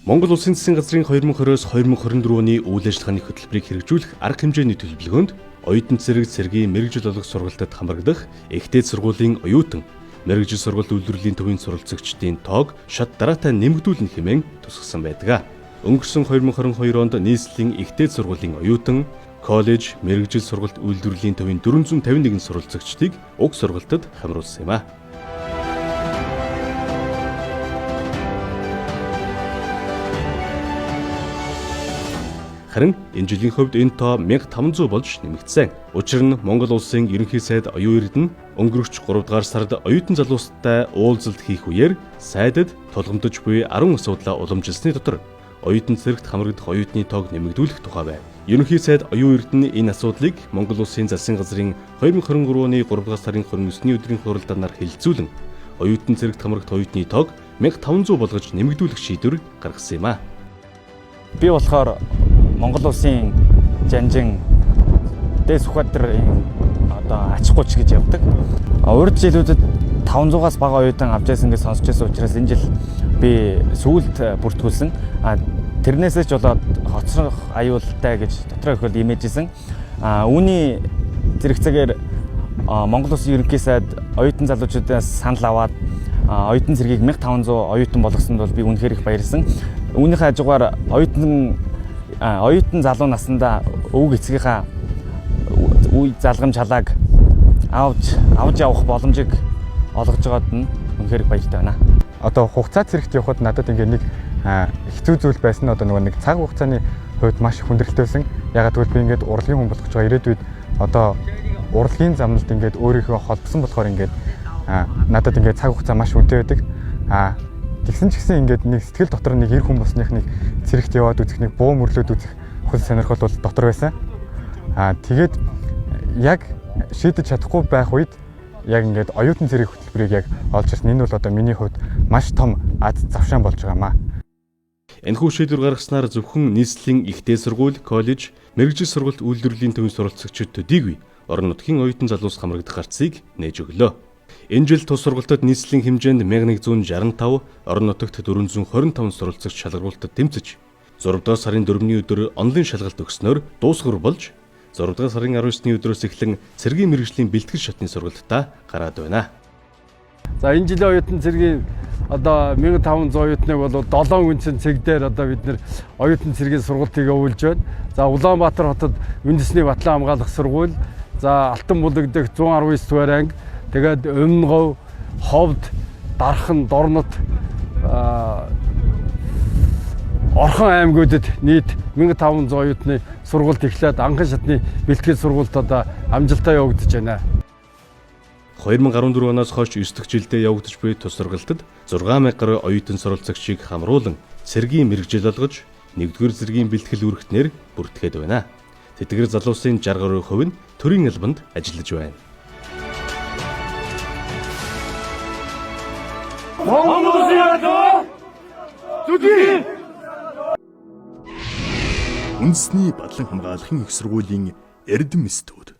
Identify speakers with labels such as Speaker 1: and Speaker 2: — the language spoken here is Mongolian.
Speaker 1: Монгол Улсын Засгийн газрын 2020-оос 2024 оны үйл ажиллагааны хөтөлбөрийг хэрэгжүүлэх арга хэмжээний төлөвлөгөөнд оюутан цэрэг цэргийн мэргэжил олох сургалтад хамрагдах их дээд сургуулийн оюутан мэргэжил сургалт үйлдвэрлэлийн төвийн суралцагчдын тоог шат дараатай нэмэгдүүлнэ хэмээн тусгасан байдаг. Өнгөрсөн 2022 онд нийслэлийн их дээд сургуулийн оюутан коллеж мэргэжил сургалт үйлдвэрлэлийн төвийн 451 суралцагчдыг уг сургалтад хамруулсан юм а. Харин энэ жилийн хувьд энэ тоо 1500 болж нэмэгдсэн. Учир нь Монгол Улсын Ерөнхий сайд Оюун Эрдэнэ өнгөрөх 3 дугаар сард оюутан залуустай уулзалт хийх үеэр сайдад тулгамдж буй 10 асуудлаа уламжилсны дотор оюутан цэрэгт хамрагдах оюутны тоог нэмэгдүүлэх тухай байв. Ерөнхий сайд Оюун Эрдэнэ энэ асуудлыг Монгол Улсын Засгийн газрын 2023 оны 3 дугаар сарын 29-ний өдрийн хуралдаанаар хэлэлцүүлэн оюутан цэрэгт хамрагдах оюутны тоог 1500 болгож нэмэгдүүлэх шийдвэр гаргасан юм а.
Speaker 2: Би болохоор Монгол Улсын жанжин Дээд Сүхбаатарын одоо ач гуч гэж явдаг. Урд жилүүдэд 500-аас бага оюутан авч байсан гэж сонсч байсан учраас энэ жил би сүүлд бүртгүүлсэн. Тэрнээсээ ч болоод хоцрох аюултай гэж дотроо их бол имэжсэн. Үүний зэрэгцээгээр Монгол Улсын Ерөнхий сайд оюутан залуучуудаас санал аваад оюутан цэргийг 1500 оюутан болгосонд бол би үнэхээр их баярлсан. Үүнийхээ хажуугаар оюутан залуу наснда өвөг эцгийнхаа үе залгамж халааг авч явах боломжийг олгож байгаад нь үнэхээр их баяртай байна.
Speaker 3: Одоо хугацаа цэрэгт явхад надад ингээ нэг хэцүү зүйл байсан нь одоо нөгөө нэг цаг хугацааны хувьд маш их хүндрэлтэй байсан. Ягаад гэвэл би ингээд урлагийн хүн болох гэж байгаа. Ирээдүйд одоо урлагийн замналд ингээд өөрийнхөө холбосон болохоор ингээд надад ингээд цаг хугацаа маш үнэтэй байдаг. Тэгсэн ч гэсэн ингээд нэг сэтгэл дотор нэг эр хүн болсных нэг цэрэгт яваад үзэх нэг буу мөрлөөд үзэх хүсэл сонирхол бол дотор байсан. Тэгээд яг шийдэж чадахгүй байх үед яг ингээд оюутан цэрэг хөтөлбөрийг яг олж ирсэн. Энэ бол одоо миний хувьд маш том аз завшаан болж байгаа юм аа.
Speaker 1: Энэхүү шийдвэр гаргаснаар зөвхөн нийслэлийн их дээд сургууль, коллеж, мэргэжил сургалт үйлдвэрлэлийн төвийн суралцагчид төдийгүй орон нутгийн оюутан залуус хамрагдах гарцыг нээж өглөө. Энэ жил тус сургалтад нийслэлийн хэмжээнд 1165, орон нутагт 425 суралцагч шалгаруулалтад тэмцэж 6 дугаар сарын 4-ний өдөр онлын шалгалт өгснөөр дуусгар болж 6 дугаар сарын 19-ний өдрөөс эхлэн цэргийн мэргэжлийн бэлтгэл шатны сургалтаа гараад байна.
Speaker 4: За энэ жилийн оюутан цэргийн одоо 1500 оюутныг бол 7 үндсэн цэг дээр одоо бид нэр оюутан цэргийн сургалтыг явуулж байна. За Улаанбаатар хотод үндэсний батлан хамгаалах сургууль, за Алтан бүлэг дэх 119 дугаар анги, тэгээд Өмнөговь, Ховд, Дархан, Дорнот, Орхон аймагуудад нийт 1500 оюутны сургалт эхлээд анхан шатны бэлтгэл сургалт одоо амжилттай явагдаж байна.
Speaker 1: 2014 оноос хойш 9 дахь жилдээ явагдаж буй тус сургалтад 6000 гаруй оюутан суралцагчийг хамруулан цэргийн мэргэжил олгож 1-р зэргийн бэлтгэл үүрэгтнэр бүртгэхэд байна. Тэдгэр залуусын 60 гаруй хувь нь төрийн албанд ажиллаж байна.
Speaker 4: Монгол Улсын албан зүтгэе!
Speaker 5: Үндэсний бадлан хамгаалахын их сургуулийн Эрдэм студ.